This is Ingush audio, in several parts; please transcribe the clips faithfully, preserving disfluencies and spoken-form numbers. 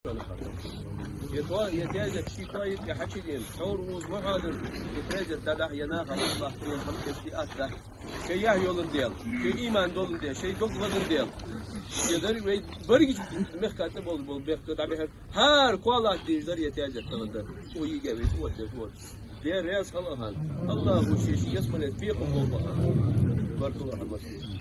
Е тоаба, е таьзет ший тоаба юкъе хьачудена, хьовр вуз ма хьоадара, е таьзет дӀадахьа, е наха Аллахӏ тӀера хӀама кхетаде атта. Шоай яхь йолар Даьла, шоай иман долар Даьла, шоай дог лазар Даьла. Е дар вай баргич мехка тӀа бола, бола бехк дӀабихьар. ХӀара кхоалагӀа дезаш дар е таьзет тахан дар. О, йига вай, о, деш, о. Даьла раьза хилва хьона. Аллахӏо ший, ший ялсмален пекъам болба хьона. Баркал хьона, массане.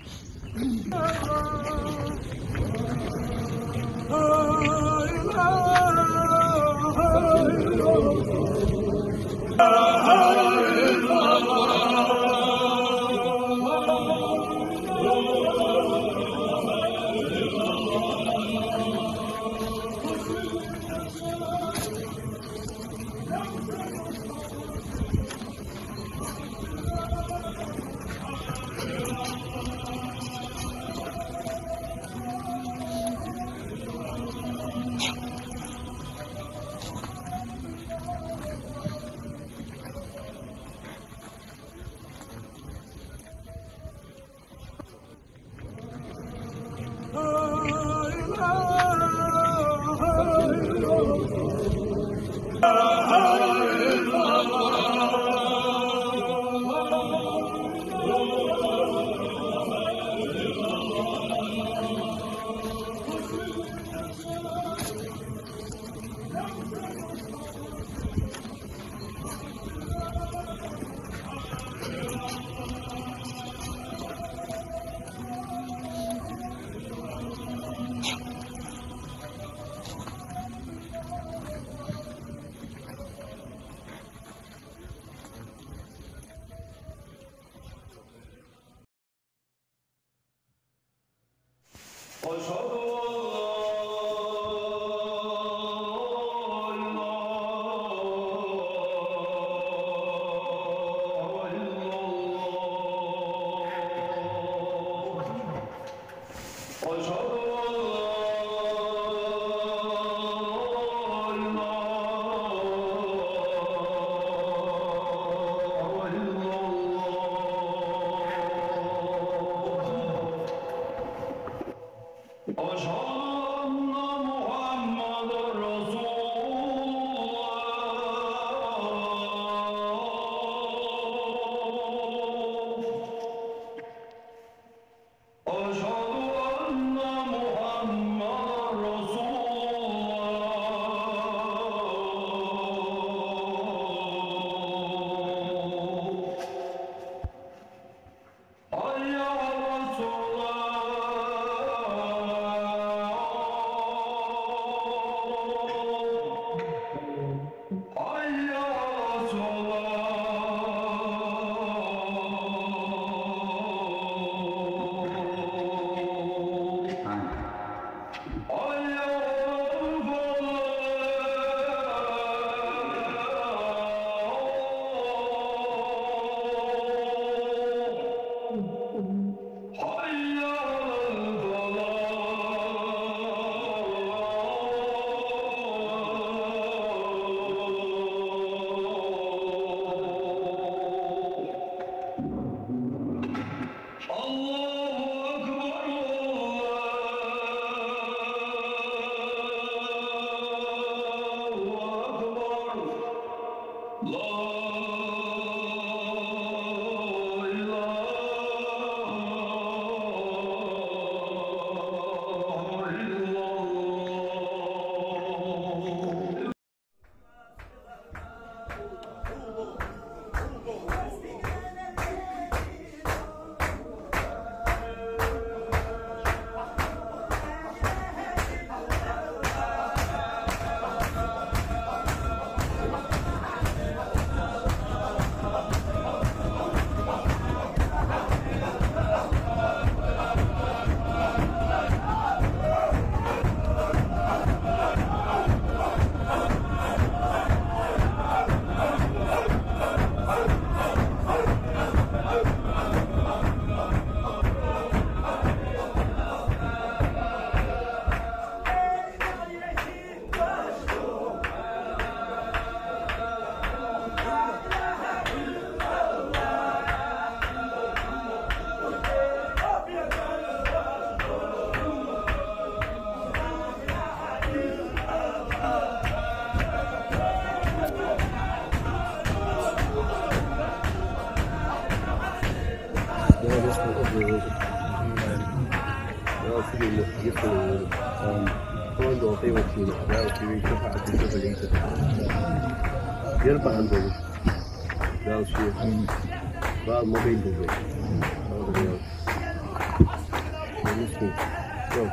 Если он долго его снимал, да, вот тебе ещё как ты что-то летит. Гербан был. Да, вообще. Вал мобиль был. Вот, вот. Ну, не с ним. Всё.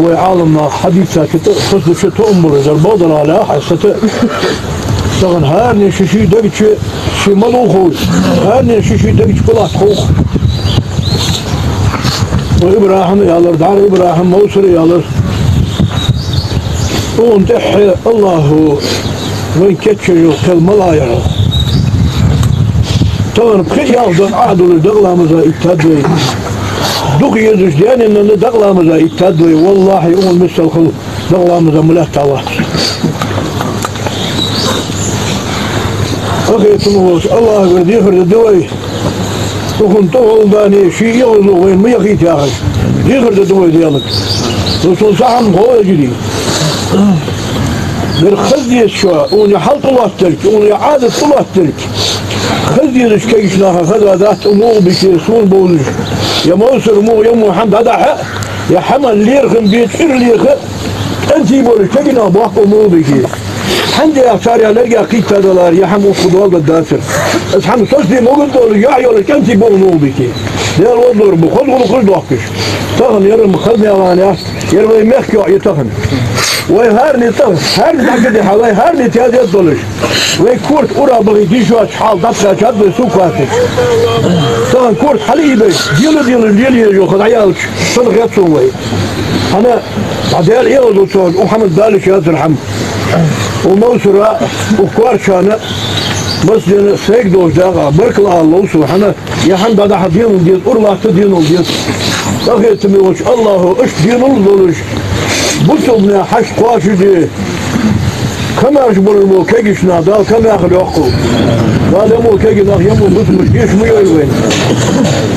Вай Ӏаламнаха хьадийцача тӀа, хозача тоам болаш дар бакъдар аьле, хьастата. Тахан хӀаране ший-ший дег чу ший ма дулхой, хӀаране ший-ший дег чу кулатхух. Вай ИбрахӀима ялар, дӀара ИбрахӀим Мовсара ялар. Укхун тӀехьа АллахӀа вайна кийчъяь кхел ма лайра. Тахан пхи-ялх ди Ӏодуллаш дакъа ламаза иттад вай. Дукха езаш денна дакъа ламаза иттад вай. ВаллахӀи, укхун миссел хила дакъа ламаза ма лаьттавац. Къахетам болаш АллахӀагара дехар дергда вай. Укхун тӀагӀолла дани ший эгӀазло вайна ма яхийта яхаш, дехар дергда вай Даьлага. Расул сахьам гӀо а гиди. Дер хаза дезачоа, укхун хьал тӀалоатталга, укхун Ӏадат тӀалоатталга. Хаза дезача кагийча наха хезадац, укх мугӀал бийке сона бовзаш, е Мовсар мугӀ, е мугӀ хӀама дӀадахьа, е хӀама лерхӀам бе, цӀера леха, кӀантий болаш кагий нах боахк укх мугӀал бийке. ХӀана де яхача, царех лерга кхийтта далара, е хӀама укхо доаладергдацар. Из хӀама соцаде могаш долаш, яхь йолаш кӀантий ба укх мугӀал бийке. Даьла вадалур ба, хоза гӀулакхаш доахкаш. Тахан ер-м хаза наькъа яц, ер вай мехка йоӀ я тахан. Вай хӀаране тӀа, хӀаране дӀакадихьа, вай хӀаране тезет долаш. Вай корта ура бахийта йиш йоацаш хьал дӀатӀакхаьчад вай сукхваташ. Тахан корта хьалъайбеш, дела-дела лелаеш йола хӀама дӀаяьлча, сона хет сона вай. ХӀана, дӀа Даьла эгӀазло цунга, укх хӀаман далаш яцар хӀама. Укх Мовсара, укх коарчана, массанена сайга долча дакъа баркал ала лов сона, хӀана, е хӀама дӀадахьа денал деза, ура латта денал деза. Къахетаме волча АллахӀа иштта денал долаш, бусалба наьха хьашт кхоачашде, камаьрша болаш бола кагийча наха Дала камаьрша хила йоаккхалва. Дала е мо кагий нах, е мо бусалба нах геч ма йойла вайна.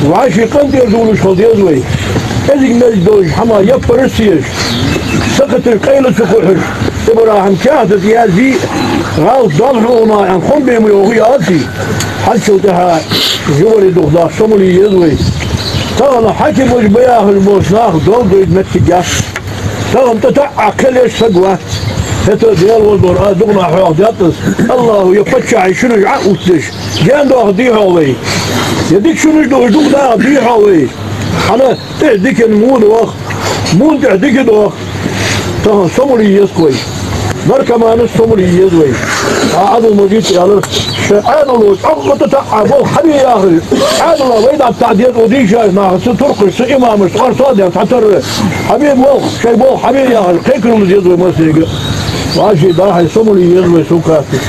ВӀаший къинтӀера дувлаш хила деза вай. КӀезига-мезига долча хӀамах яппар а ца еш, сакхеташ къайла ца кхухьаш, ИбрахӀим каьхата тӀа язъе, гӀалат доал хьона аьнна, хам бе ма йоагӀий, яций. Хьанчул тӀехьа жували духьа даха сомали еза вай. Тахан хьакимаш ба яхаш болча наха доал дойда моттиг яц. Тахан тӀатаӀа кхел еш саг вац. ХӀаьта Даьла вадалур, аз дукха наха хьоахадаьд аз. АллахӀа е паччахьий шунаш Ӏоувттадеш, гаьна доахаргдий хьогӀ вай? Е дика шунаш долаш дукха дахаргдий хьогӀ вай? ХӀана, тӀехьа дикан во доах, вон тӀехьа дика доах. Тахан сомали еза-кх вай. Наркоманаш сомали еза вай. Ӏа-, Ӏабдул-Мажида аьлар, шоай Ӏаьдало чӀоагӀа тӀатаӀа болх хьабе яхаш. Ӏаьдала вай дӀатаӀа деза, укх дийшача нахаца, туркхашца, имамашца, орцагӀа ден цхьатарра. Хьабе болх, шоай болх хьабе яхаш, кхайкарал деза вай массанега. ВӀаший дахьа сомали еза вай сукхаташ.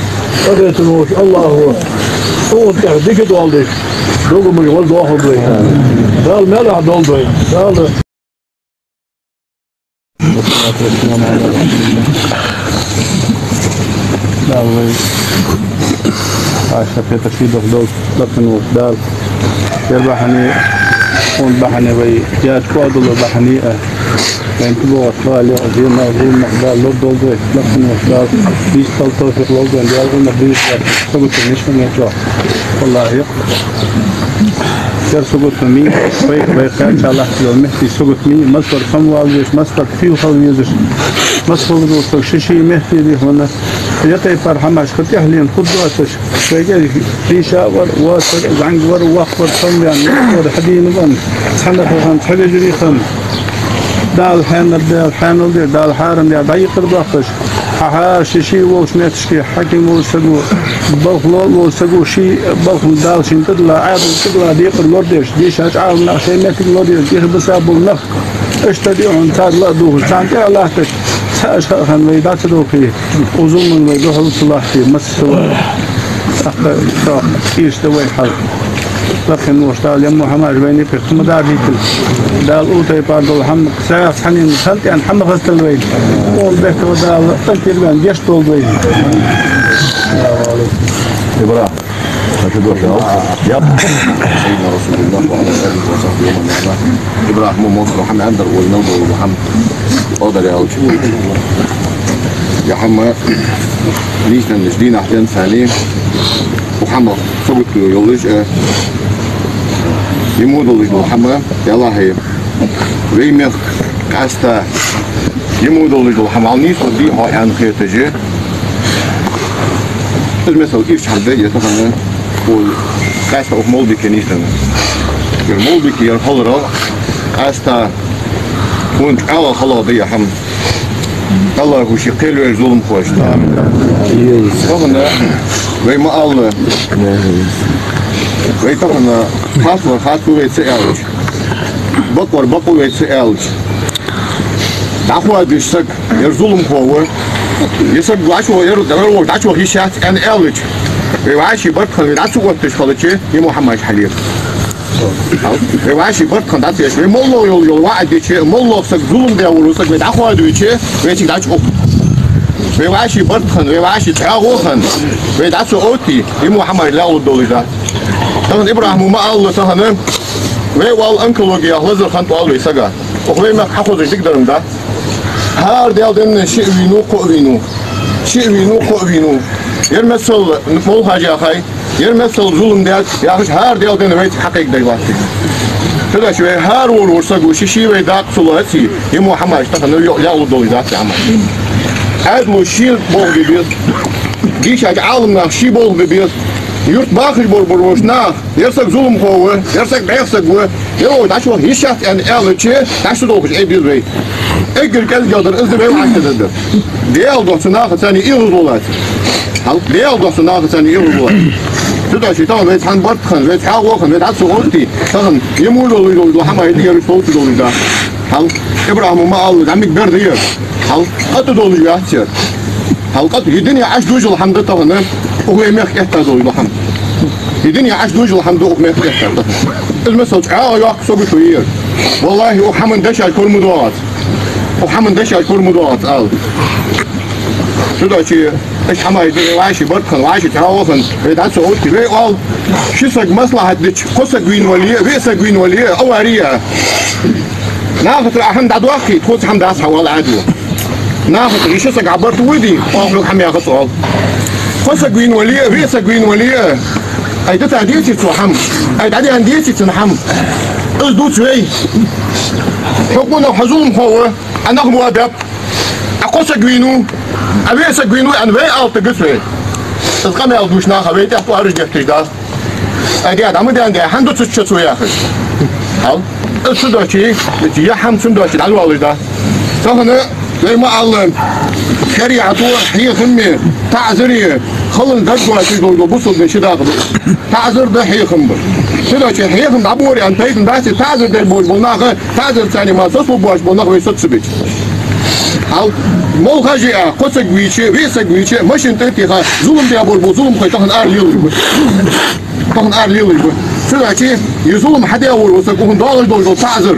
Къахетаме волча АллахӀа укхун тӀехьа дика доал деш, догамаш ваза доахалда вай. Дала маьлехьа долда вай. Дала Дала вай Ӏайха петар ший духьа долда, лакхе волча Дала. Ер бахьане, укх бахьане вай яьча кӀоадала бахьане а, вайна тӀабоагӀача хьале а, зенах, зуламах Дала лорадолда вай, лакхе волча Дала нийсдала товфикъ лолда вайна, Даьла, укхунах дийша сагота мишта мечо. ВаллахӀи, ер сагота ма йий, вай, вай кхаьча латташ йола мехти сагота ма йий, массавар самавала везаш, массавар фийла хила везаш, массаволча сага ший-ший мехти дий хьона. Ер тайпара хӀамаш кхы тӀехьленна хургдоацаш, вайга дийша а вар, воацар, зӀамига вар, воккха вар, самаваьнна вар, хьадийна вар, цхьаннахьа хинна, цхьа вежарий хинна. Дала хьаьнал даь, хьаьнал даь, Дала хьарам даь, дӀаиккхар доахаш, хьа-хьа ший-ший волча метташка хьаким волча саго, балха лоалаш волча саго ший балха Дала шийна тӀадилла, Ӏаьдала тӀадилла декхар лорадеш, дийшача Ӏаьдала наха шоай моттиг лорадеш, тӀехьа бисса бола нах, иштта дий хьона, цар ла а дувгӀаш, царна тӀехьа латташ, цхьа аша хинна вай дӀа ца дохе, укх зуламах вай духьал ца лахе, массавар. ТӀаккха, тӀаккха, ийрча да вай хьал. Лакхе волча Дала ер мо хӀамаш вайна юкъера ма даржийталда. Дала укх тайпара дола хӀама, цхьаннена хӀама тӀехьа хӀама хазийталда вайна. Укх бехке Дала къинтӀера вайна гешт долда вайна. ИбрахӀим. Ача дош ал. Я. Сайидина Расулуллах ва аля алихи ва сахбихи ва ман валах. ИбрахӀима Мовсара хӀама аьннадар вай мел дола хӀама. Одар ялча. Ер хӀама нийсденнача дийнахьа денз царна укх хӀамах сагота йолаш, э, ер мо долаш дола хӀама, ялахьи, вай мехка къаьстта ер мо долаш дола хӀама хьанийсдергдий хьо аьнна хеташ. Из, масала, ийрча хьал да ер тахан, укх къаьстта укх мовлабийке нийсденна. Ер мовлабийке ер хиларах къаьстта Хьона чӀоагӀа хала да ер хӀама. АллахӀа ший кхел вер зуламхошта. Тахан вай ма аллара. Вай тахан хаттар хаттар вай ца аьлча, бакъдар бакъ вай ца аьлча, дӀахоадеш саг ер зуламхо ва. Ер саг дӀачу, ер, ер дӀачу йиш яц аьнна аьлча, вай вӀаший барт хинна вай дӀа ца отташ хилча, ер мо хӀамаш хьалъе. Вай вӀаший барт хинна дӀа ца еш, вай моллагӀа йола, йола ваӀад дича, моллагӀа саг зулам даь вар ва саг вай дӀахоадавича, вай цига дӀачуухаргда. Вай вӀаший барт хинна, вай вӀаший чӀоагӀо хинна вай дӀа ца отте, ер мо хӀамаш лелалургдолаш да. Тахан ИбрахӀима ма аллара тахан, вай оал онкологех лазар хиннад оал вай сага. Укх вай мехка хьахозаш дикадар ма да. ХӀара Даьла денна шиъ вийнав, кхоъ вийнав. Шиъ вийнав, кхоъ вийнав. Ер миссел молхаш яхай, ер миссел зулам даьд яхаш, хӀара Даьла денна вайцига хьакхайкадеш латташ. Цудухьа вай хӀара вар-вар саг ва, ший-ший вай дакъа ца лоаций, ер мо хӀамаш тахан лелалургдолаш дац ер хӀамаш. Ӏаьдало ший болх бе беза. Дийшача Ӏаламнаха ший болх бе беза. Юрта бахаш бар-бар волча наха ер саг зуламхо ва, ер саг бӀеха саг ва, ер вай дӀачу йиш яц аьнна аьлча, дӀа ца долхаш Ӏе беза вай. Эггара кӀезигагӀдар из да вай вӀаштӀехьдаргдар. Даьла духьа цу нахаца эгӀазло лаца. Хьал, Даьла духьа цу нахаца эгӀазло лаца. Цудухьа тахан вай цхьан барт хинна, вай чӀоагӀо хинна вай дӀа ца отте, тахан ер мо долаш дола хӀама хӀаьта ераш совцаргдолаш да. Хьал, ИбрахӀима ма аллара, зӀамига бер да ер. Хьал, къа тӀа долаш вац ер. Хьал, къа тӀа, ер дуне Ӏаш дужал хӀама да тахан укх вай мехка этта долаш дола хӀама. Ер дуне Ӏаш дужал хӀама да укх мехка этта тахан. Из миссел чӀоагӀа йоккха сагото я ер. ВаллахӀи, укх хӀаман дешаш кора ма доагӀац. Укх хӀаман дешаш кора ма доагӀац ала. Цудухьа иштта хӀамаш да, вай вӀаший барт хинна, вӀаший чӀоагӀо хинна вай дӀа ца отте, вай оал, ши саг маслахьат дича, кхо саг вийна вале а, виъ саг вийна вале а, авари я. Наха тӀара хӀама дӀадоаккхе, тхоца хӀама дац хьа оал Ӏаьдало. Наха тӀара ши саг хьа барт вуйди, оаха хӀама яхац оал. Кхо саг вийна вале а, виъ саг вийна вале а, ай дита деций цо хӀама? Ай дӀадаьнна деций цунна хӀама? Из дувц вай. Хьо къонах, хьо зуламхо ва, Ӏа нах ма баьб. Ӏа кхо саг вийнав, Ӏа виъ саг вийнав аьнна вай ала тӀагац вай. Из къамаьл дувцаш наха вай тӀехьа тӀоараш детташ да. Ай, де, дӀа ма даьннаде, хӀана дувцац цо яхаш. Хьал? Из цудухьа, ер хӀама цудухьа дӀадоалаш да. Тахан вай ма аллара, шариӀато хьехаме, таӀзаре, халан даггоацаш дола бусалба дин ши дакъа да. ТаӀзар да, хьехам ба. Цудухьа хьехам дӀабора аьнна пайда бац, таӀзар деш бола нах, таӀзарца мара соцалургбоацаш бола нах вай соцабича. Хьал, молхаш а, кхо саг вийча, виъ саг вийча, машина тӀа тӀехьа зулам даь бар бола зуламхой тахан ара лелаш ба. Тахан ара лелаш ба. Цудухьа ер зулам хьадаь вар ва саг, укхунна доагӀаш долаш дола таӀзар,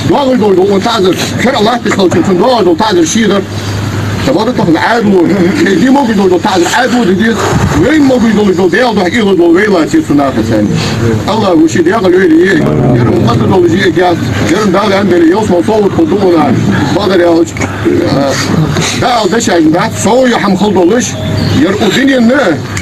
доагӀаш долаш дола укхунна таӀзар, шарӀа латташ хилча, цунна доагӀаш дола таӀзар ший дар. Тахан Ӏаьдало, шоай де могаш долаш дола таӀзар Ӏаьдало де деза, вайна могаш долаш дола Даьла духьа эгӀазло вай лаце цу нахаца. АллахӀа ший дегӀа лойла е, ер къа тӀа долаш е кац, ер Дала аьннадале, ялсмала совгӀат хургда укхунна. Бакъдар аьлча, э, Дала дешаш дац, сов ер хӀама хала долаш, ер укх дунен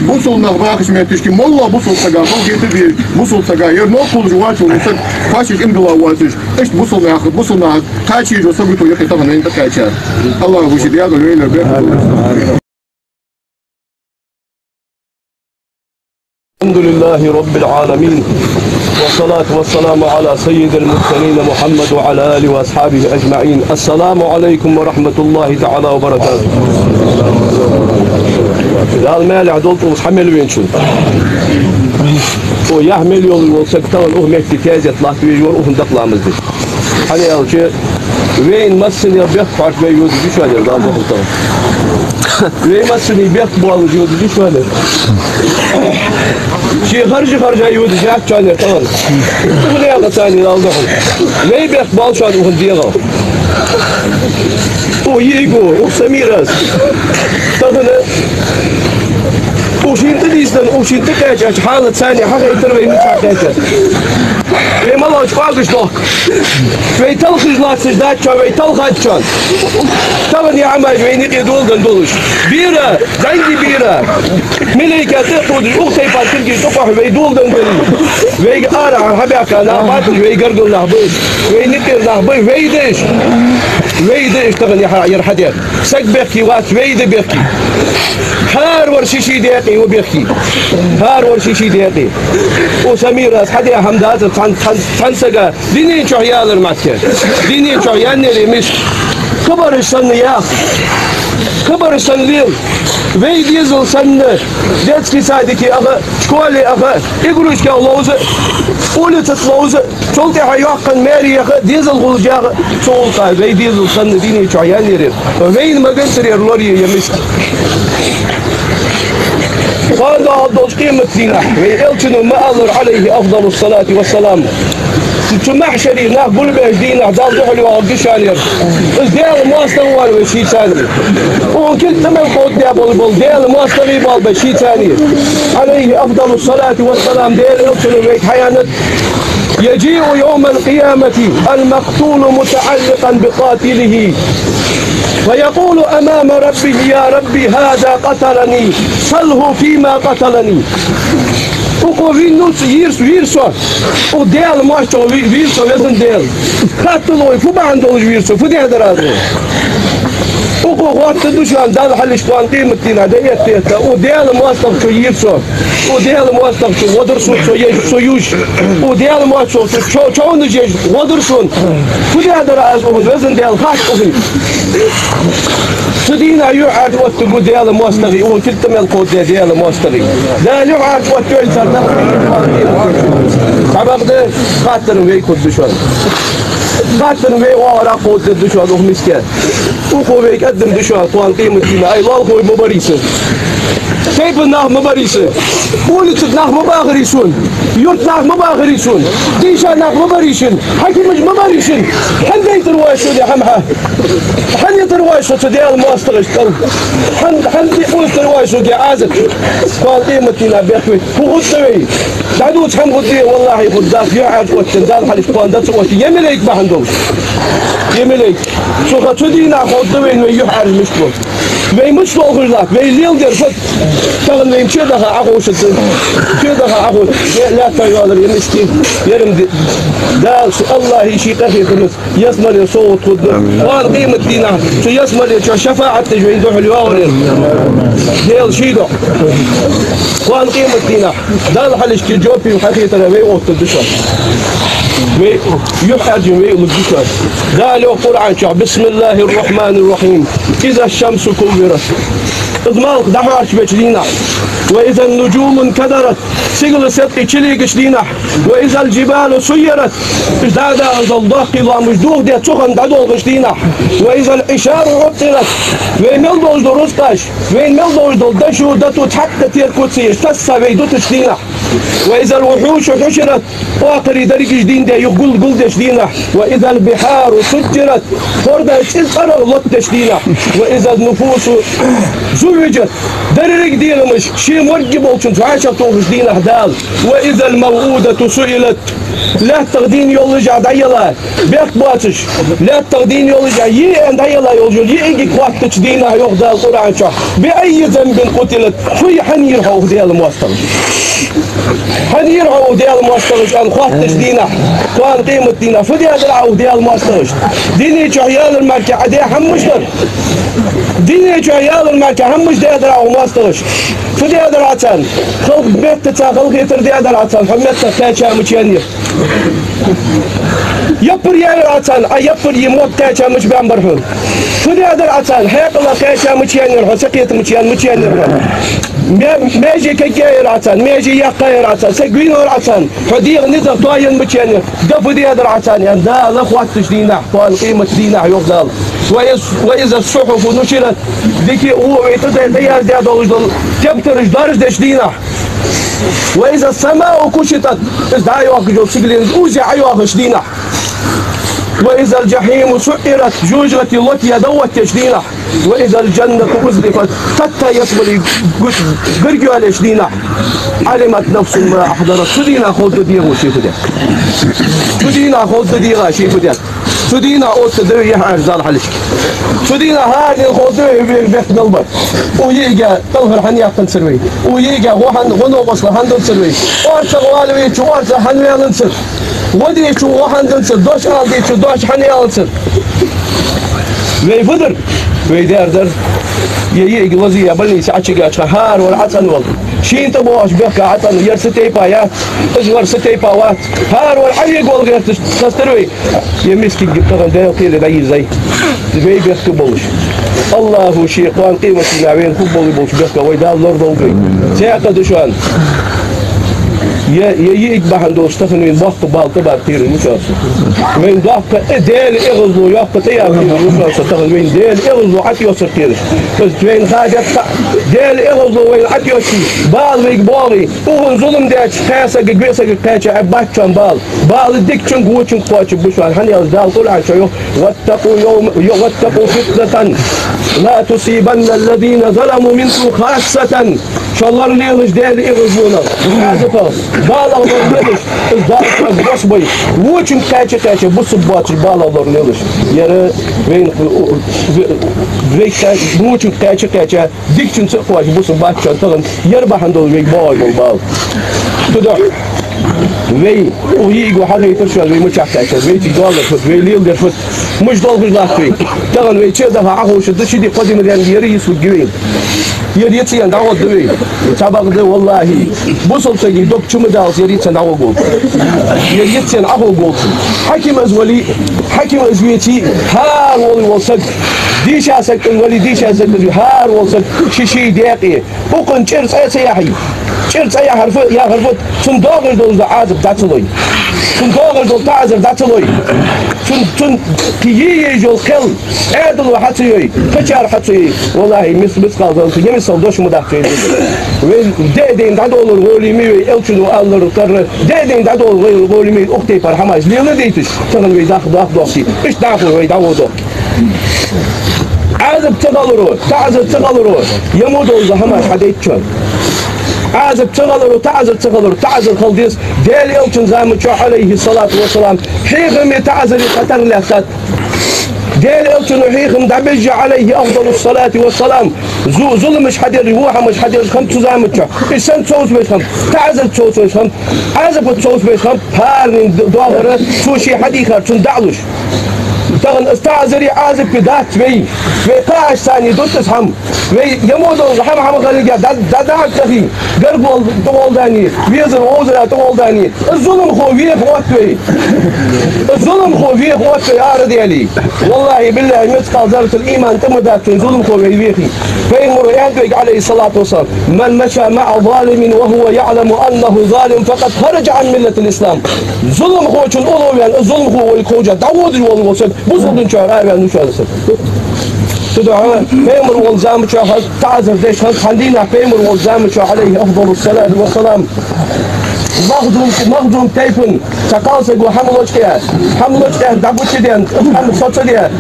бусалба нах бахача метташка моллагӀа бусалба сага халахетар бе, бусалба сага ер новкъа хулаш воацаш вола саг кхоачаш иман дилла воацаш, иштта бусалба нах, бусалба нах кхача езаш вола сагото я-кх тахан вайна тӀакхаьчар. АллахӀа ший дегӀа лойла бе. الحمد لله رب العالمين، والصلاة والسلام على سيد المرسلين محمد وعلى آله وأصحابه أجمعين. السلام عليكم ورحمة الله تعالى وبركاته. Дала маьлехь долда укхаза хьа мел веначун. Укх яхь мел йолаш вола саг тахан укх метте тезет латта везаш вар, укхунна дакъа ламаз деш. ХӀана аьлча, вайна массанена бехк хьоарча вай йодаш я шоана ер, Дала духьал тара. Вай массане бехк боалаш йодаш я шоана ер. Ший харжа-харжа йодаш яц шоана ер тахан. Укх наькъаца, Дала духьал, вай бехк боал шоана укхун дегӀал. Укх йиӀиго, укх Самирас. Тахан укх шийна тӀадийсандаь, укх шийна тӀакхаьчача хьалаца хьахайтар вай, мичахь кхаьчар. Вай малаш кӀоагаш дохк. Вай талхаш латташ дац шоана, вай талхац шоана. Тахан ер хӀамаш вайна юкъе доладенна долаш. Бера, зӀамига бера. Малейкаш тӀа а тховдаш, укх тайпара кулгаш тӀакхухьа вай доладенна долаш. Вайга арахьара хьабаьхка нах бац уж, вай гаргара нах ба уж. Вайна юкъера нах ба вай деш. Вай да иштта тахан яха яр хьадаьр. Саг бехке вац, вай да бехке. ХӀаравар ший-ший декъе ва бехке. ХӀаравар ший-ший декъе. О, Самира, аз хьадаь хӀама дацар цхьан, цхьан, цхьан сага дунен чу ялар маттер. Дунен чу яннере мис. Хабараш санна яха. Хабараш санна лела. Вай дезал санна, детский садике аха, школе аха, игрушках ловза, улицат ловза, цул тӀехьа йоккха маьре яха, дезал гӀулакх яха, цу гӀулакха вай дезал санна дунен чу яннере. Вайна ма гацар ер лорае я миска. Кхоана доагӀаш долча къематдийнахь вай Элчано ма аллара, Ӏалайхи афдалу салати ва салам. Цу махьшаре нах гулбеш дийнахь Далла духьал йоагӀаргда шоана ер. Из Даьла моастагӀа вар вай шийцане. Укхун кулг тӀа мел кховдадаь бола, бола Даьла моастагӀий бола вай шийцане. Ӏалайхи афдалу салати ва салам, Даьла Элчано вайга хьаяьннад: يجيء يوم القيامة المقتول متعلقا بقاتله فيقول أمام ربه: يا رب، هذا قتلني، سله فيما قتلني. Укхо вийнав со, йийр, йийр со. Укх Даьла моастагӀа вий-, вийр со, Везан Даьла. Хаттар лой, фу бахьан долаш вийр со, фу даьдар аз? Укхо хоаттаргда шоана Далла хьалхашка кхоана къематдийнахь дӀаэтта-этта: укх Даьла моастагӀчо йийр со. Укх Даьла моастагӀчо гӀо дир сона, со еш, со юаш. Укх Даьла моастагӀчо чов-, човнаш еш гӀо дир сона. Фу даьдар аз укхунна, Везан Даьла, хатта укхунна. Цу дийнахь юхьӀаьржа оттаргва Даьла моастагӀий, укхун кулг тӀа мел кховдадаь Даьла моастагӀий. Дала юхьӀаьржа оттайой цар нах? Цхьабакъда, хаттар вайга хургда шоана. Хаттар вай оагӀорахьа кховдадергда шоана укх мискага. Укхо вайга аргда шоана кхоана къематдийнахь: ай, лоалахой, ма барий сона. Тайпан нах ма барий сона. Улицат нах ма бахарий сона. Юрта нах ма бахарий сона. Дийша нах ма барий сона. Хьакимаш ма барий сона. ХӀана дайтар вай сона ер хӀама хьа? ХӀана йитар вай со цу Даьла моастагӀашта кӀал? ХӀана, хӀана тӀакхувсар вай сога ер Ӏазап? Кхоана къематдийнахь бехк бий. Фу хургда вай? ДӀадувца хӀама хургдий? ВаллахӀи, хургдац. ЮхьӀаьржа оттаденна Далла хьалхашка кхоана да ца оттаде. Е малейк бахьан долаш. Е малейк. Цу ха, цу дийнахь хургда вайна вай юхьӀаьржа мишта ба. Вай мишта лоалахаш латт, вай леладер фуд? Тахан вайна чу даха Ӏоховшаргда. Чу даха Ӏоховш-, е лаьттах йоалар, е миска, е рамади. Дала, АллахӀа ший къахетамца ялсмалера совгӀат хургда. Амин. Кхоана къематдийнахь цу ялсмалера чу шафаӀат деш вайна духьал йоагӀар ер. Даьла ший духьа. Кхоана къематдийнахь Далла хьалхашка жоп хьахетара вай оттаргда шоана. Вай юхьӀаьржа вай лургда шоана. Дала йоах Къуръан чу: بسم الله الرحمن الرحيم. إذا الشمس كورت. Из малх дӀахьарчабеча дийнахь. وإذا النجوم انكدرت. Сигала седкъий чулегача дийнахь. وإذا الجبال سيرت. Уж дӀадахаш дола доккхий лоамаш дохаде цу хана дӀадолхача дийнахь. وإذا العشار عطلت. Вай мел долаш дола рузкъаш, вайна мел долаш дола дошо, дото цхьаккха терко ца еш, тасса вай дутача дийнахь. وإذا الوحوش حشرت. Оакхарий дерригаш дийндаь юха гул-, гулдеча дийнахь. وإذا البحار سجرت. ХӀордаш цӀи-, цӀерагӀа лотадеча дийнахь. وإذا النفوس زوجت. Деррига дегӀамаш ший моргге болчунца вӀашагӀтохаш дийнахь Дала. وإذا الموءودة سئلت. ЛаьттагӀа дийна йолаш а дӀаяла, бехк боацаш, лаьттагӀа дийна йолаш а йиъ аьнна дӀаяла йолаш йола йиӀигага хоаттача дийнахь, йоах Дала Къуръан чу: بأي ذنب قتلت. Фуй хьан йир хьо укх Даьла моастагӀашта? Хьан йир хьо укх Даьла моастагӀашта аьнна хоаттача дийнахь, кхоана къематдийнахь, фу даьдар Ӏа укх Даьла моастагӀашта? Дунен чу ялар мара Ӏа даь хӀамаш дар. Дунен чу ялар мара хӀамаш даьдар Ӏа укх моастагӀашта? Фу даьдар Ӏа царна? Халкъ меттаца халахетар даьдар Ӏа царна, хьо меттах кхаьча мича яннай? Яппар яьлар Ӏа царна, Ӏа яппар е мотт кхаьча мича баьнна бар хьона? Фу даьдар Ӏа царна? Хьаькъалах кхаьча мича яннай хьо, са кхета мича яннай, мича яннай хьо? Ма-, маьже кагъяьяр Ӏа царна, маьже яккхаяр Ӏа царна, саг вийнавар Ӏа царна, хьо дегӀа ницкъ тоаяьнна мича яннай? Да фу даьдар Ӏа царна, аьнна, Дала хоаттача дийнахь, кхоана къематдийнахь, йоах Дала. وإذ، وإذا الصحف نشرت. Дика а, во а вай тӀа дай-, дӀаяздаь долаш дола тептараш доаржадеча дийнахь. وإذا السماء كشطت. Из дӀайоахаш йола сигален уж Ӏайоахача дийнахь. وإذا الجحيم سعرت. ЖожагӀате лотаяь дӀаоттадеча дийнахь. وإذا الجنة أزلفت. Тата ялсмале г-, гарга йоалаеча дийнахь. علمت نفس ما أحضرت. Цу дийнахь ховргда дегӀо ший фу даьд. Цу дийнахь ховргда дегӀа ший фу даьд. Цу дийнахь оттаргда вай юхьӀаьржа Далла хьалхашка. Цу дийнахь хӀаране ховргда вай, вай бехк мел бар. Укх йиӀига кӀалхар хӀана яьккханзар вай? Укх йиӀига гӀо хӀана, гӀо-новкъостал хӀана дензар вай? ОрцагӀа вала везачо орцагӀа хӀана ваьннанзар? ГӀо дечо гӀо хӀана дензар? Дош ала дечо дош хӀана аланзар? Вай фу дар? Вай дер дар. Е йиӀиг лазийя больнице Ӏочугача хана хӀара вар ӀацӀанвала. Шийна тӀабоагӀача бехка ӀацӀанвала. Ер са тайпа яц, из вар са тайпа вац. ХӀара вар Ӏовегавала гӀерташ хастар вай. Е мискинга тахан Даьла кхеле дӀайийрзай. Вай бехк болаш. АллахӀа ший кхоана къематдийнахьа вайна хургболаш болча бехках вай Дала лорадолда вай. Цхьаькха да шоана. Е, е йиӀиг бахьан долаш тахан вайна боккха бала тӀабаргбар кхераш ва шоана. Вайна доккха, э, Даьла эгӀазло йоккха тӀаяьккхар кхераш ва шоана тахан вайна Даьла эгӀазло ӀотӀайоссар кхераш. Из вайна хадетта Даьла эгӀазло вайна ӀотӀайоссий, бала вайга боагӀий, укхунна зулам дича, кхаь сагага, виъ сагага кхаьча, э, бац шоана бала. Бала дикачунга, вочунга кхоачаргба шоана, хӀана аьлча Дала Къуръан чу йоах: «واتقوا يوم، واتقوا فتنة لا تصيبن الذين ظلموا منكم خاصة». Шо лоралелаш Даьла эгӀазлонах, Ӏазапах, балах лоралелаш, из Дала шоана бос бой. Вочунга кхаьча-кхаьча, бусалба боацаш балах лоралелаш. Ер вайна, вай, вай, вочунга кхаьча-кхаьча, дикачунца а кхоачаш бусалба бац шоана тахан, ер бахьан долаш вайга боагӀаш бола бала. Тудо, вай, укх йиӀиго хьагойтар шоана, вай мичахьа кхаьчар, вайцига доаллар фуд, вай леладер фуд, муш долхаш латт вай. Тахан вай чу а даха Ӏоховшаргда, ши ди, кхо ди ма даьннадий, ер йисваргья вайна. Ер йицъенна дӀагӀоргда вай. Цхьабакъда, валлахӀи, бусалба сага дог чу ма даллалца ер йицъенна дӀагӀоргволаш. Ер йицъенна Ӏоховргволаш. Хьаким из вале, хьаким из веце, хӀара вола вола саг, дийша саг из вале, дийша саг из вале, хӀара вола саг ший-ший даькъе. Укхунна чӀир цӀа ца яхьий. ЧӀир цӀа яхар фу, яхар фуд, цунна доагӀаш долаш дола Ӏазап дӀа ца лой. Цунна доагӀаш дола таӀазар дӀа ца лой. Цунна, цунна кхы е езаш йола кхел, Ӏаьдало хьа ца йой, кхычар хьа ца йой. ВаллахӀи, мис-, мискъал зарратал, е миссел дош ма дац вай. Вай даь-дайна дӀадолалур гӀоле ма йий вай, Элчано аьннар тара, даь-дайна дӀадолалур гӀоле ма йий, укх тайпара хӀамаш леладайташ, тахан вай дах-, дах-, дохкий. Иштта дӀахо вай дӀагӀо дохкий. Ӏазап ца хиларо, таӀазар ца хиларо, е мо долча хӀамаша хьадайтачоа. Ӏазап ца хиларо, таӀазар ца хиларо, таӀазар хила деза. Даьла Элчан заман чухь, Ӏалайхи ссалату вассалам, хьехаме, таӀазаре кхы тара лаьттад. Даьла Элчано хьехам дӀабижжа, Ӏалайхи афдалу ссалати вассалам, зу-, зуламаш хьадераш, во хӀамаш хьадераш хиннад цу заман чухь. Из санна цовцбеш хиннаб, таӀазар цовцбеш хиннаб, Ӏазапаца цовцбеш хиннаб, хӀаране д-, доагӀар, цо ше хьадийхар цунна дӀа а луш. Тахан из таӀазари Ӏазапи дац вай. Вай кхаьчача царна дутт из хӀама. Вай е мо долча хӀама-хӀама хиларга дӀа-, дӀа-, дӀа а тахе, гаргало тӀагӀолла дале, везар-вовзар тӀагӀолла дале, из зуламхо веха отт вай. Из зуламхо веха отт вай, арадаьле. ВаллахӀи, биллахӀи, мискъал зарратал иман тӀа ма дац цунна, зуламхо вай вехе. Пайхамаро аьннад вайга, Ӏалайхи ссалату вассалам: «من مشى مع ظالم وهو يعلم أنه ظالم فقد خرج عن ملة الإسلام». Зуламхочун уллув ваьнна, из зуламхо волга ховча дӀаводаш вола вола саг бусалба дина чура араваьнна ва шоана из саг. Цудухьа Пайхамар волча заман чухь таӀазар деш хиннад, цхьан дийнахьа Пайхамар волча заман чухь, Ӏалайхи афдалу ссалату вассалам, Махзум, Махзум тайпан цхьа кхалсаго хӀама лочкъаяь, хӀама лочкъаяь дӀабучадаьнна, хӀама соцадаь,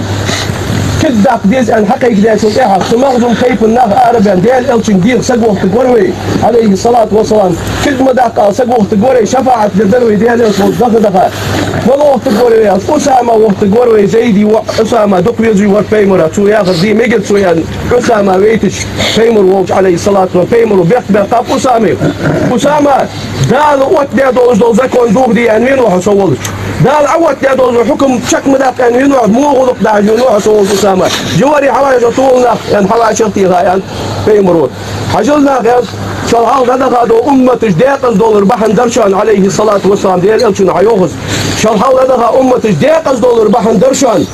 кулг даккха деза аьнна хьакхайкадаьчул тӀехьагӀа, цу Махзум тайпан нах арабаьнна, Даьла Элчанга деха саг вохийтаргвар вай, Ӏалайхи ссалату вассалам. Кулг ма даккха ала саг вохийтаргвар вай, шафаӀат дергдар вай Даьла Элча волча даха-даха. Мала вохийтаргвар вай аьлча, Усама вохийтаргвар вай, Зайда воӀ Усама, дукха везаш вар Пайхамара, цо яхар де мегар цо аьнна, Усама вайташ, Пайхамар волча, Ӏалайхи ссалату вассалам, Пайхамаро бехк баьккхаб Усамайх. Усама, Дала оттадаь долаш дола закон дохаде аьнна венав хьо со волча. Дала Ӏооттадаь долаш дола хьукам чакх ма даккха аьнна венав хьо, во гӀулакх дахьаш венав хьо со волча, Усама. Живари хьавӀашагӀтехача тӀа вола нах аьнна, хьавӀашагӀтеха аьнна Пайхамаро. Хьажал, нах, аьннад, шул хьалха дӀадаха дола умматаш декъаза долар бахьан дар шоана, Ӏалайхи ссалату вассалам, Даьла Элчано хьайоах из. Шул хьалха дӀадаха умматаш декъаза долар бахьан дар шоана.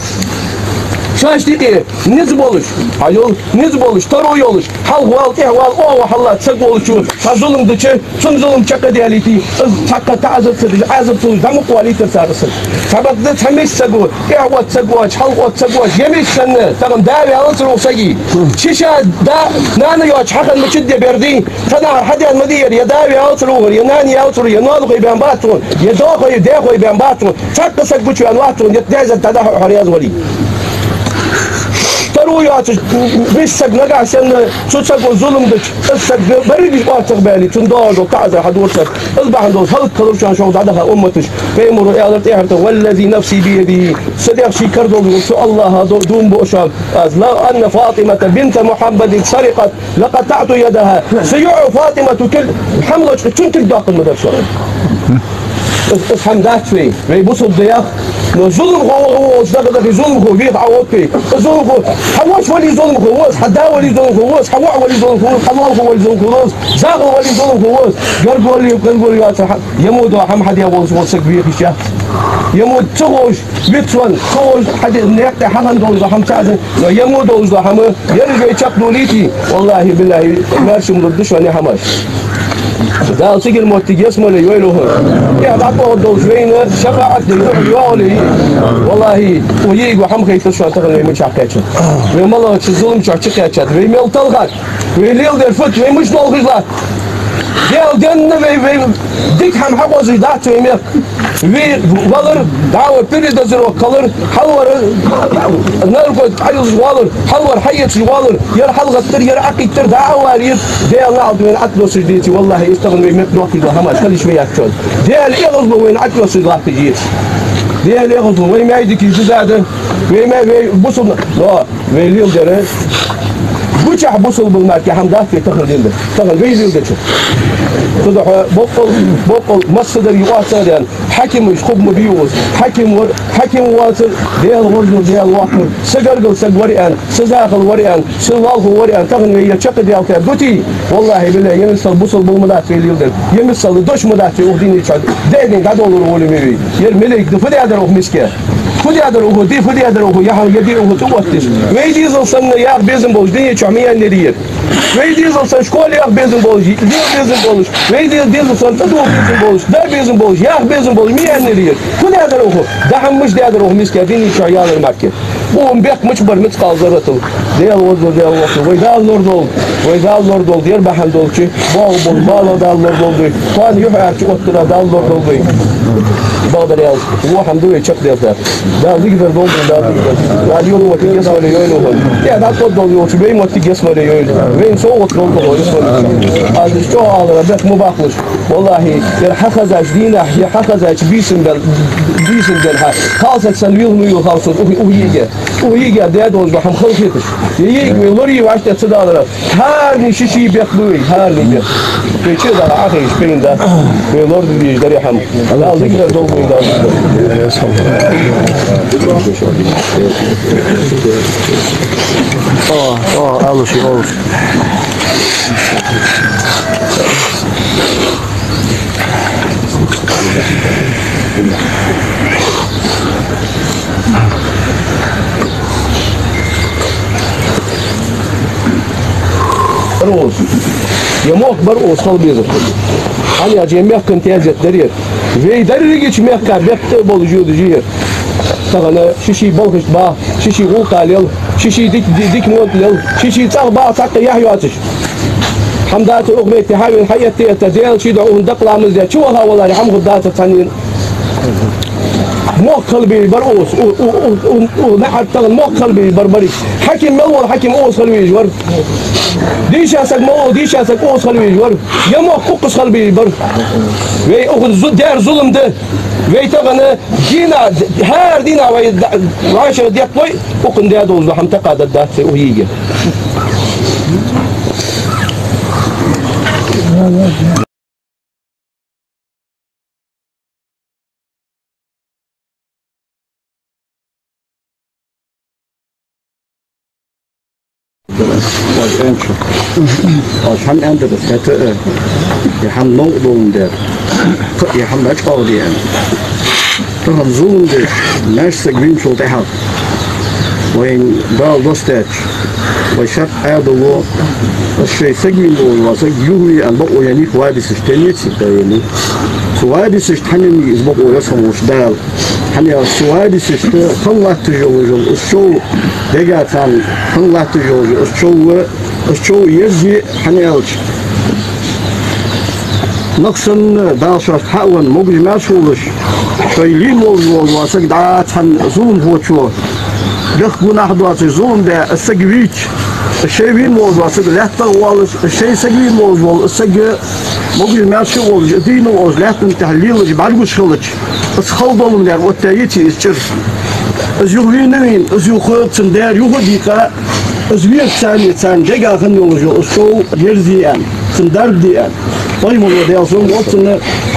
Шоашта юкъе низ болаш, хьажал, низ болаш, таро йолаш, хьалха вала, тӀехьа вала, оагӀув хьаллаца саг волчо, цхьа зулам дича, цунна зулам чакхдаьлийте, из цхьаккха таӀазар ца деш, Ӏазап ца луш, дӀа мукъа валийтар цар из саг. Цхьабакъда цхьа миска саг ва, тӀехьа отта саг воацаш, хьалха отта саг воацаш, е миска санна, тахан да ваьллацар укх сага. Ши ша да, нана йоацаш хьахинна мичад де бердий, цхьаннахьара хьадена ма дий ер, е да ваьллацар укхар, е нана яьлацар, е ноанахой баьннабац цун, е доахой, даьхой баьннабац цун, цхьаккха саг гучаваьннавац цун, е деза дӀадахьа хьо раьза вале. Таро йоацаш, миска саг нагахьа санна, цу саго зулам дича, из саг берригаш оарцагӀбаьле, цунна доагӀаш дола таӀазар хьадора цар. Из бахьан долаш хӀалакхилар шоана шул дӀадаха умматаш. Пайхамаро аьлар тӀехьарта: «والذي نفسي بيده». Са дегӀ ший кара долаш волча АллахӀа ду-, дув буъ шоана аз: «لو أن فاطمة بنت محمد سرقت لقطعت يدها». Са йоӀо ФатӀимата кулг хӀама лочкъаяьча, цун кулг доаккхаргма дар со. Из, из хӀама дац вай, вай бусалба даьх, Но зуламхо ва, ва, ва, дага, дага, зуламхо, веха Ӏа отпе. Зуламхо, хьа воша вале зуламхо ва из, хьа да вале зуламхо ва из, хьа воӀ вале зуламхо ва из, хьа лоалахо вале зуламхо ва из, захал вале зуламхо ва из, гаргара вале, гаргара вале яц, хьа, е мо дола хӀама хьаде волаш вола саг вехаш яц. Е мо ца ховш, вицван, ца ховш, хьаде, наькъа тӀа хьахинна долаш дола хӀама ца хеза, но е мо долаш дола хӀама, еррига вай чакхдалийте, валлахӀи, биллахӀи, маьрша ма лургда шоана хӀамаш. Дала сигала моттиг ялсмале йойла хьона. Эхь дӀатӀадоагӀаш долча вайна шафаӀат де, духьал йоагӀале. ВаллахӀи, укх йиӀига хӀама хайтар шоана тахан вай мичахьа кхаьчад. Вай малагӀча зулам чу чукхаьчад. Вай мел талхад. Вай леладер фуд, вай мишта долхаш латт. Даьла денна вай, вай дика хӀама хьакхоачаш дац вай мехка. Вай валар, дӀавар передозировка хилар, хьалвар, наркотик Ӏодилла валар, хьалвар хьаэцаш валар, ер хьалгӀаттар, ер Ӏокхийттар, дӀа а валийта, Даьла наӀалт вайна Ӏотоссаш деце, валлахӀи, из тахан вай мехка дохкаш дола хӀамаш хила йиш ма яц шоана. Даьла эгӀазло вайна Ӏотоссаш латташ я. Даьла эгӀазло, вай маьждигаш дизза да, вай ма-, вай бусалба, но вай леладер, гучахь бусалба мара кхы хӀама дац вай тахан леладер. Тахан вай леладечох. Цудухьа боккъал, боккъал массадар юкъаца а даьнна, хьакимаш хургма бий укхаза. Хьаким вар, хьаким воацар, Даьла гӀожал, Даьла воккхар, са гаргара саг вар аьнна, са захал вар аьнна, са лоалахо вар аьнна, тахан вай ер чакхдаьлча дутий, валлахӀи, биллахӀи, е миссел бусалба ма дац вай леладер, е миссел дош ма дац вай укх дунен чу, даьдин дӀадовлар волаве вай. Ер малейк да, фу даьдар укхо мискача? Фу даьдар укхо, ди фу даьдар укхо, яхьал я ди укхо цӀа отташ? Вай дезал санна яха безам болаш, дунен чу ма яьннаяр ер. Вай дезал санна школа яха безам болаш, лела безам болаш, вай де-, дезал санна тӀадувла безам болаш, да безам болаш, яха безам болаш, ма яьннаяр ер. Фу даьдар укхо? ДӀа-хьа мишта даьдар укхо мискача дунен чу ялар мара кхы? Укхун бехк мича бар, мицкъал зарратал. Даьла гӀожал, Даьла воккхал. Вай Дала лорадолда, вай Дала лорадолда, ер бахьан долча, боагӀа бола бала Дала лорадолда вай. Кхоана юхьӀаьржача оттара Дала лорадолда вай. Бакъдар аьлча, во хӀама да вай чакхдаьлча. Дала дикадар долда, Дала дикадар. Дала ер моттиг ялсмале йойла хьона. Е дӀатӀадоагӀаш долча вай моттиг ялсмале йойла. Вайна совгӀат долда хьона ялсмале. Аз из чӀоагӀа аларах бехк ма баккхалаш. ВаллахӀи, ер хьахезача дийнахьа, е хьахезача бийсан бел-, бийсан бел хьа. Кхалсаг санна вийлха ма вийлха хьо укх, укх йиӀига. Укх йиӀига даь долаш дола хӀама халахеташ. Е йиӀиг вай лорае вӀаштӀехьа ца даларах. ХӀаране ший-ший бехк ба вай, хӀаране бехк. Вай чу а дӀа Ӏохайша пайда дац. Вай лорадеш дар ер хӀама. Дала дикадар долда вай, Дала дикадар. О, о, алуши, алуши. Бар укхаза. Е мохк бар укхаза хила безар. ХӀана аьлча е мехка тезет дар ер. Вай дерригача мехка бехктӀа болаш йодаш я ер. Тахан ший-ший балхашта баха, ший-ший гӀулакх лела, ший-ший дик-, ди-, дика мотт лела, ший-ший цӀагӀа баха цхьаккха яхь йоацаш. ХӀама дац укх метте хьавена, хьаэтта-этта, Даьла ший духьа укхун дакъа ламаз даь, чуваха валаре хӀама хургдац цхьаннена. Мохк хила безаш бар укхаза, у, у, наӀарга тахан мохк хила безаш бар, бараш. Хьаким мел вола хьаким укхаза хила везаш вар. Дийша саг мел вола дийша саг укхаза хила везаш вар. Е мохк укхаза хила безаш бар. Вай укхун зу-, даьр зулам да. Вай тахан дийнахьа, хӀара дийнахьа вай да-, вӀашагӀдетталой, укхун даь долаш дола хӀама такха дергдац вай укх йиӀига. Оаш аьнначох. Оаш хӀама аьннадар, хӀаьта а, е хӀама новкъа доландаь, кхы а е хӀама дӀачӀоагӀде аьнна. Тахан зулам деш, маьрша саг вийначул тӀехьагӀа, вайна Дала доссадаьча, вай шарӀо, Ӏаьдало, из шоай саг вийна волаш вола саг юхаве аьнна бокъо еннай-кх вадисашта, теннай-кх цу тайни. Цу вадисашта хьанна из бокъо йоссам волча Дала. ХӀана аьлча цу вадисашта хинна латташ йолаш йола из чов, дега царна хинна латташ йолаш йола из чов, из чов ерзае, хӀана аьлча нах санна Дала шоашта хьавенна, могаш-маьрша волаш, шоай лийна волаш вола саг дӀа цхьан зуламхочо, бехк-гунахь доацаш зулам даь из саг вийча, шоай вийна волаш вола саг лаьттагӀа воалаш, шоай саг вийна волаш вола из саг могаш-маьрша волаш, дийна волаш, лаьттан тӀа лелаш, бӀаргагуш хилча, из хала доландаь оттаяьй-те из чӀир. Из юхавена а вийна, из юха цун даьр юха а дийкъа, из вехачарнеи царна дега хинна йолаш йола из чов ерзае аьнна, цунна дарба де аьнна. Пайхамара, Даьла салам хилда цунна,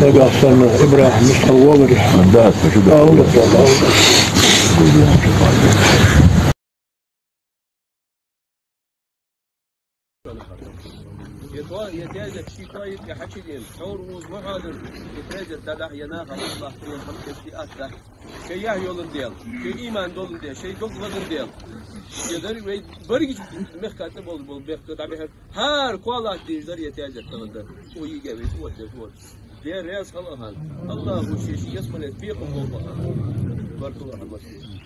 Нагахь санна ИбрахӀим, мишта хьо воларе? Да, спасибо. Алла, Алла. Е тоа, е тезет ший тоа йиткъе хьачудена, хьора вуз ма хьоадара, е тезет дӀадахьа, е наха Аллахь тӀера хӀама кхетаде атта. Шоай яхь йоландаь, шоай иман доландаь, шоай дог лазардаь. Е дар вай баргич мехка тӀа бола, бола бехк дӀабихьар. ХӀара кхоалаш дезаш дар е тезет тахан дар. Цо йига вай цо деза вот. Даьла раьза хилва хьона. Аллахӏо ший ший ялсмале бекхам болба хьона. Баркалла хьона массане.